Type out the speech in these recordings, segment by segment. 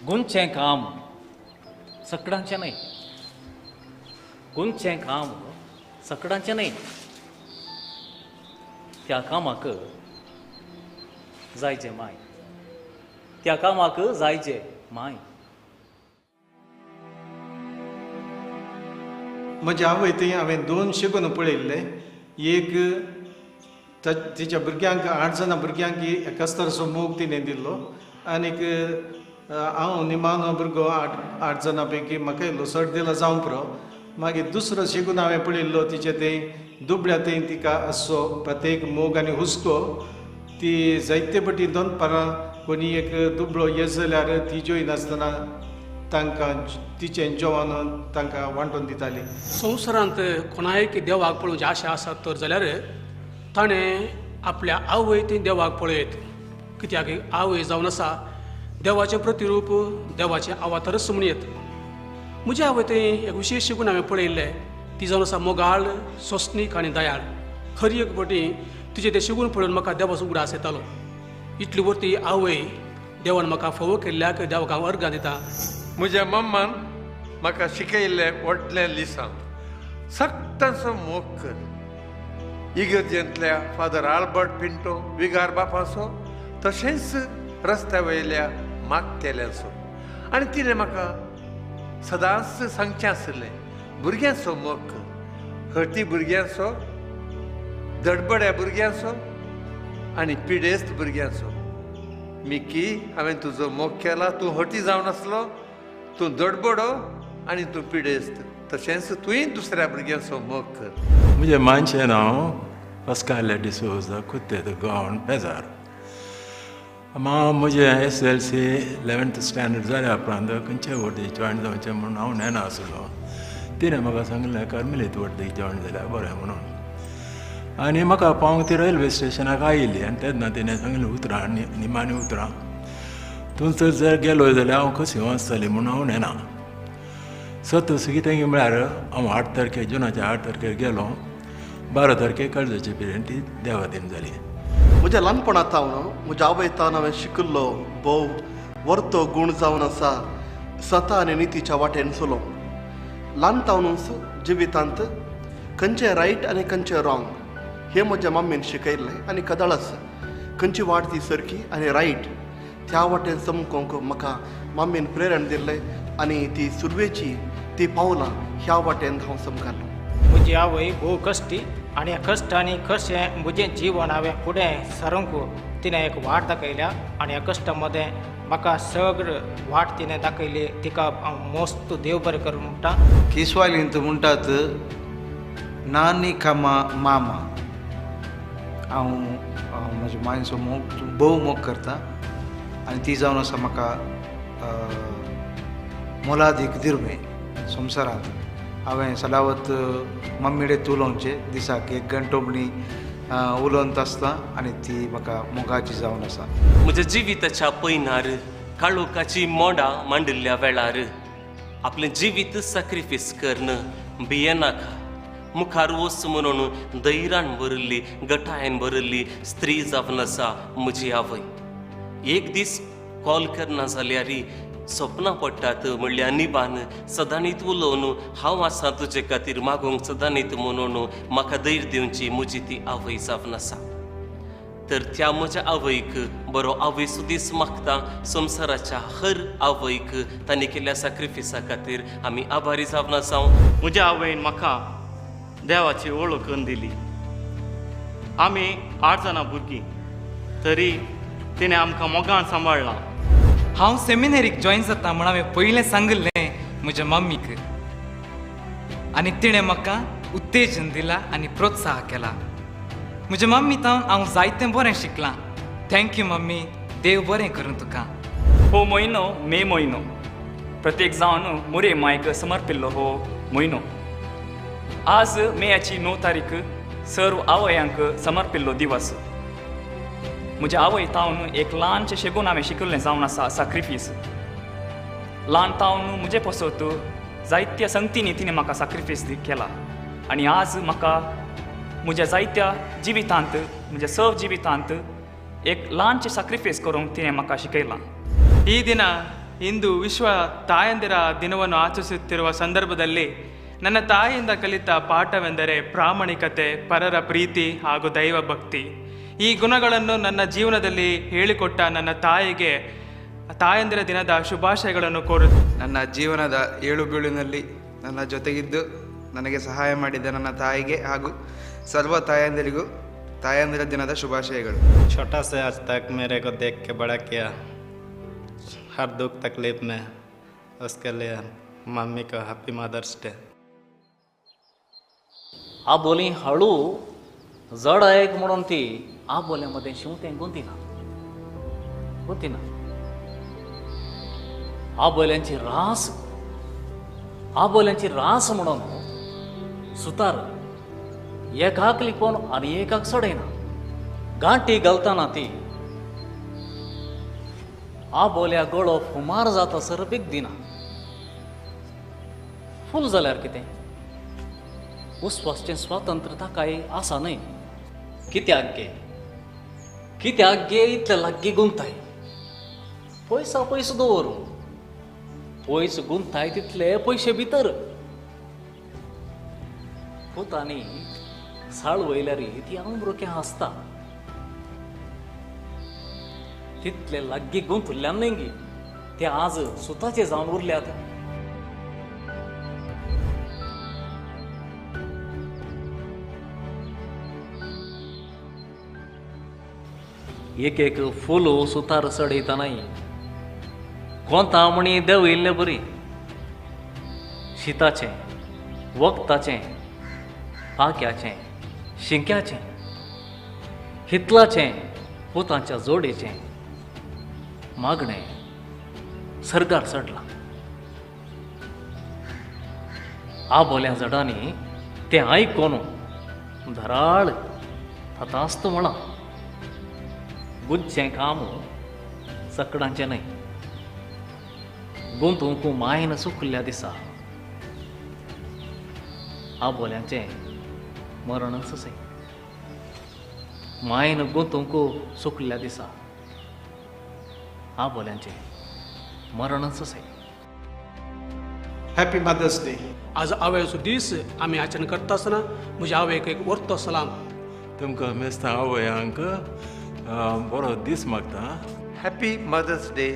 गुंचें काम सकडांचें न्हय, गुंचें काम सकडांचें न्हय, त्या कामाक जायचे माय, त्या कामाक जायचे माय. म्हज्या आवय थंय हांवें दोन शिकून पळयल्ले. एक तिच्या भुरग्यांक 8 जाणां भुरग्यांक एकाच तरेचो मोग तिणें दिल्लो आनीक हांव निमाणो भुरगो 8 जाणां पैकी म्हाका इल्लो चड दिला जावं पुरो. मागीर दुसरो शिकून हांवें पळयल्लो तिचे थंय दुबळ्या थंय तिका आसचो प्रत्येक मोग आनी हुस्को. ती जायते पटी दनपारां कोणी एक दुबळो येत जाल्यार ती जेयनासतना तांकां तिचें जेवण तांकां वांटून दिताली. संवसारांत कोणायक देवाक पळोवची आशा आसा तर जाल्यार ताणें आपल्या आवय ती देवाक पळयत, कित्याक आवय जावन आसा देवाचें प्रतिरूप, देवाचें अवतारच म्हण येत. म्हज्या आवय थंय एक विशेश शिकून हांवें पळयल्लें, ती जावन आसा मोगाळ, सोंसणीक आनी दयाळ. खरी एक पटी तिचें तें शिकून पळोवन म्हाका देवाचो उगडास येतालो. इतली वरती आवय देवान म्हाका फोव केल्ल्याक देवाक हांव अर्गां दिता. म्हज्या मम्मान म्हाका शिकयल्लें व्हडलें लिसांव, सगळ्यांचो मोग कर. इगर्जेंतल्या फादर आल्बर्ट पिंटो विगार बापाचो, तशेंच रस्त्या वयल्या मागतेल्यांचो. आनी तिणें म्हाका सदांच सांगचें आशिल्लें, भुरग्यांचो मोग कर, हटी भुरग्यांचो, दडबड्या भुरग्यांचो आनी पिडेस्त भुरग्यांचो. मिकी, हांवें तुजो मोग केला, तूं हटी जावन आसलो, तूं दडबडो आनी तूं पिडेस्त, तशेंच तुवें दुसऱ्या भुरग्यांचो मोग कर. म्हजें मानशें नांव पास्काल डिसोजा, कुत्तेद गांव बेजार. म्हजें SSLC 11th standard जाल्या उपरांत खंयचे वटेन जॉयन जावचें म्हणून हांव नेना आसलो. तिणें म्हाका सांगलें कार्मेलीत वटेन जॉयन जाल्यार बरें म्हणून. आनी म्हाका पावंक ती रेल्वे स्टेशनाक आयिल्ली आनी तेन्ना तिणें सांगलें उतरां निमाणी उतरां, तूं जर गेलो जाल्यार हांव कशी वाचतलें म्हणून हांव नेना. सत कितें म्हळ्यार हांव 8 तारखेर जुनाच्या 8 तारखेर गेलो, 12 तारखेर काळजाची पिरेन ती देवादीन जाली. म्हज्या ल्हानपणांत हांव म्हज्या आवय तावन हांवें शिकिल्लो भोव वर्तो गूण जावन आसा सता आनी नितीच्या वाटेन चलोवंक. ल्हान तावनूच जिवितांत खंयचें रायट आनी खंयचें रॉंग हें म्हज्या मम्मीन शिकयल्लें आनी कदळास खंयची वाट ती सारकी आनी रायट त्या वाटेन चमकोवंक म्हाका मम्मीन प्रेरण दिल्लें आनी ती सुरवेची ती पावलां ह्या वाटेन हांव चमकालो. म्हजी आवय भोव कश्टी आनी ह्या कश्टांनी कशें म्हजें जिवन हांवें फुडें सरूंक तिणें एक वाट दाखयल्या आनी ह्या कश्टां मदें म्हाका सगळें वाट तिणें दाखयली. तिका हांव मस्त देव बरें करूं म्हणटा. किसवालींत म्हणटात नानी कामा मामा. हांव म्हज्या मांयचो मोग भोव मोग करता आनी ती जावन आसा म्हाका मोलादीक दिर्वें संवसारांत. हांवें सदांच मम्मीडे उलोवचें, दिसाक 1 घंटो म्हणी उलोवंत आसता आनी ती म्हाका मोगाची जावन आसा. म्हज्या जिविताच्या पयनार काळोखाची मोडां मांडिल्ल्या वेळार आपलें जिवीत सॅक्रिफायस करून भियेनाका मुखार वच म्हणून धैर्यान भरिल्ली, गटायेन भरिल्ली स्त्री जावन आसा म्हजी आवय. एक दीस कॉल करना जाल्यार सपनां पडटात म्हणल्यार निबान सदांनीत उलोवन हांव आसा तुजे खातीर मागूंक सदांनीत म्हणून म्हाका धैर्य दिवची म्हजी ती आवय जावन आसा. तर त्या म्हज्या आवयक बरो आवयचो दीस मागता. संवसाराच्या हर आवयक तांणी केल्ल्या सॅक्रिफायसा खातीर आमी आभारी जावन आसा. म्हज्या आवयन म्हाका देवाची वळख करून दिली. आमी 8 जाणां भुरगीं तरी तिणें आमकां मोगान सांबाळ्ळां. हांव सेमिनरीक जॉयन जाता म्हण हांवें पयलें सांगिल्लें म्हज्या मम्मीक आनी तिणें म्हाका उत्तेजन दिलां आनी प्रोत्साह केला. म्हज्या मम्मी तावन हांव जायतें बरें शिकलां. Thank you mummy, देव बरें करूं तुका. हो म्हयनो मे म्हयनो प्रत्येक जावन मुरे मायक समर्पिल्लो हो म्हयनो. आज मेयाची 9 तारीख सर्व आवयांक समर्पिल्लो दिवस. म्हज्या आवय तावन एक ल्हानशें शेगून हांवें शिकिल्लें जावन आसा सॅक्रिफीस. ल्हान तावन म्हजे पसत जायत्या संगतींनी तिणें म्हाका सॅक्रिफीस केला आनी आज म्हाका म्हज्या जायत्या जिवितांत, म्हज्या सर्व जिवितांत एक ल्हानशें सॅक्रिफीस करूंक तिणें म्हाका शिकयलां. ही दिना ಇಂದು ವಿಶ್ವ ತಾಯಂದಿರ ದಿನವನ್ನು ಆಚರಿಸುತ್ತಿರುವ ಸಂದರ್ಭದಲ್ಲಿ ನನ್ನ ತಾಯಿಯಿಂದ ಕಲಿತ ಪಾಠವೆಂದರೆ ಪ್ರಾಮಾಣಿಕತೆ, ಪರರ ಪ್ರೀತಿ ಹಾಗೂ ದೈವ ಭಕ್ತಿ. ಈ ಗುಣಗಳನ್ನು ನನ್ನ ಜೀವನದಲ್ಲಿ ಹೇಳಿಕೊಟ್ಟ ನನ್ನ ತಾಯಿಗೆ ತಾಯಂದಿರ ದಿನದ ಶುಭಾಶಯಗಳನ್ನು ಕೋರುತ್ತೇನೆ. ನನ್ನ ಜೀವನದ ಏಳು ಬೀಳಿನಲ್ಲಿ ನನ್ನ ಜೊತೆಗಿದ್ದು ನನಗೆ ಸಹಾಯ ಮಾಡಿದ ನನ್ನ ತಾಯಿಗೆ ಹಾಗೂ ಸರ್ವ ತಾಯಂದಿರಿಗೂ ತಾಯಂದಿರ ದಿನದ ಶುಭಾಶಯಗಳು. छोटा से आज तक मेरे को देख के बड़ा किया, हर दुख तकलीफ में, उसके लिए मम्मी को हैप्पी मदर्स डे. आबोली हळू जड एक म्हणून ती आबोल्या मदें शिंवतें गुंतिना गुंतिना. आबोल्यांची रास, आबोल्यांची रास म्हणून सुतार एकाक लिपोवन आनी एकाक चडयना. गांठी घालतना ती आबोल्या गळो फुमार जातासर बेग दिना. फूल जाल्यार कितें, उस्वासचें स्वातंत्र्य ताकाय आसा न्हय. कित्याक गे, कित्याक गे इतले लागीं गुंताय? पयसा पयस दवरूं, पयस गुंताय तितले पयशे भितर. पुतांनी साळ वयल्यार ती आमरोकें हांसता. तितले लागीं गुंतल्यान न्हय गी ते आज सुताचे जावन उरल्यात. एक एक फूल सुतार चडयतना कोंता म्हणी देंवयिल्ले बरी शिताचें, वखदाचें, पाक्याचें, शिंक्याचें, हितलाचें, पुतांच्या जोडीचें मागणें सर्गार चडलां. आबोल्या झाडांनी तें आयकून धराळ तथास्त म्हळां, गुंतचें काम सकडांचें न्हय. गुंतूंक मायन सुकल्ल्या दिसा आबोल्यांचें मरणच अशें. मायन गुंतूंक सुकल्ल्या दिसा आबोल्यांचें मरणच अशें. Happy mother's day. आज आवयचो दीस आमी आचरण करता आसतना म्हज्या आवयक एक वर्तो सलाम. तुमकां मेस्ता आवयांक बरो दीस मागता. हॅपी मदर्स डे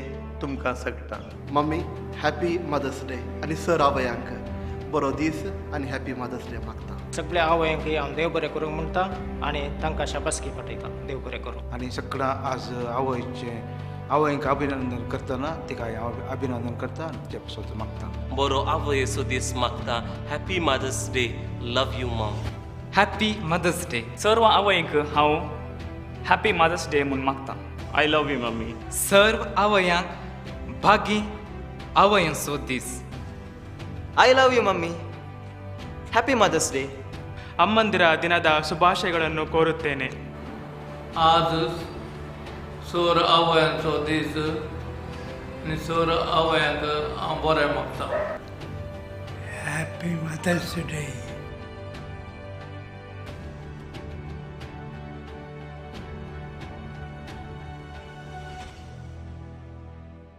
तुमकां सगळ्यांक. मम्मी हॅपी मदर्स डे आनी सर आवयांक बरो दीस आनी हॅपी मदर्स डे मागता. सगळ्या आवयांक हांव देव बरें करूंक म्हणटा आनी तांकां शाबासकी पाठयता. देव बरें करूं. आनी सगळ्यां आज आवयचें आवयंक अभिनंदन करतना तिका हांव अभिनंदन करता आनी तिच्या पासत मागता. बरो आवयचो दीस मागता. Happy mother's day, love you mom. Happy mother's day. सर्व आवयंक हांव हॅपी मदर्स डे म्हूण मागता. I love you mummy. सर्व आवयांक भागी आवयांचो दीस. I love you mummy, happy mother's day. ಅಮ್ಮಂದಿರ ದಿನದ ಶುಭಾಶಯಗಳನ್ನು ಕೋರುತ್ತೇನೆ. आज सोर आवयांचो दीस आनी सोर आवयांक हांव बरें मागता. Happy mother's day.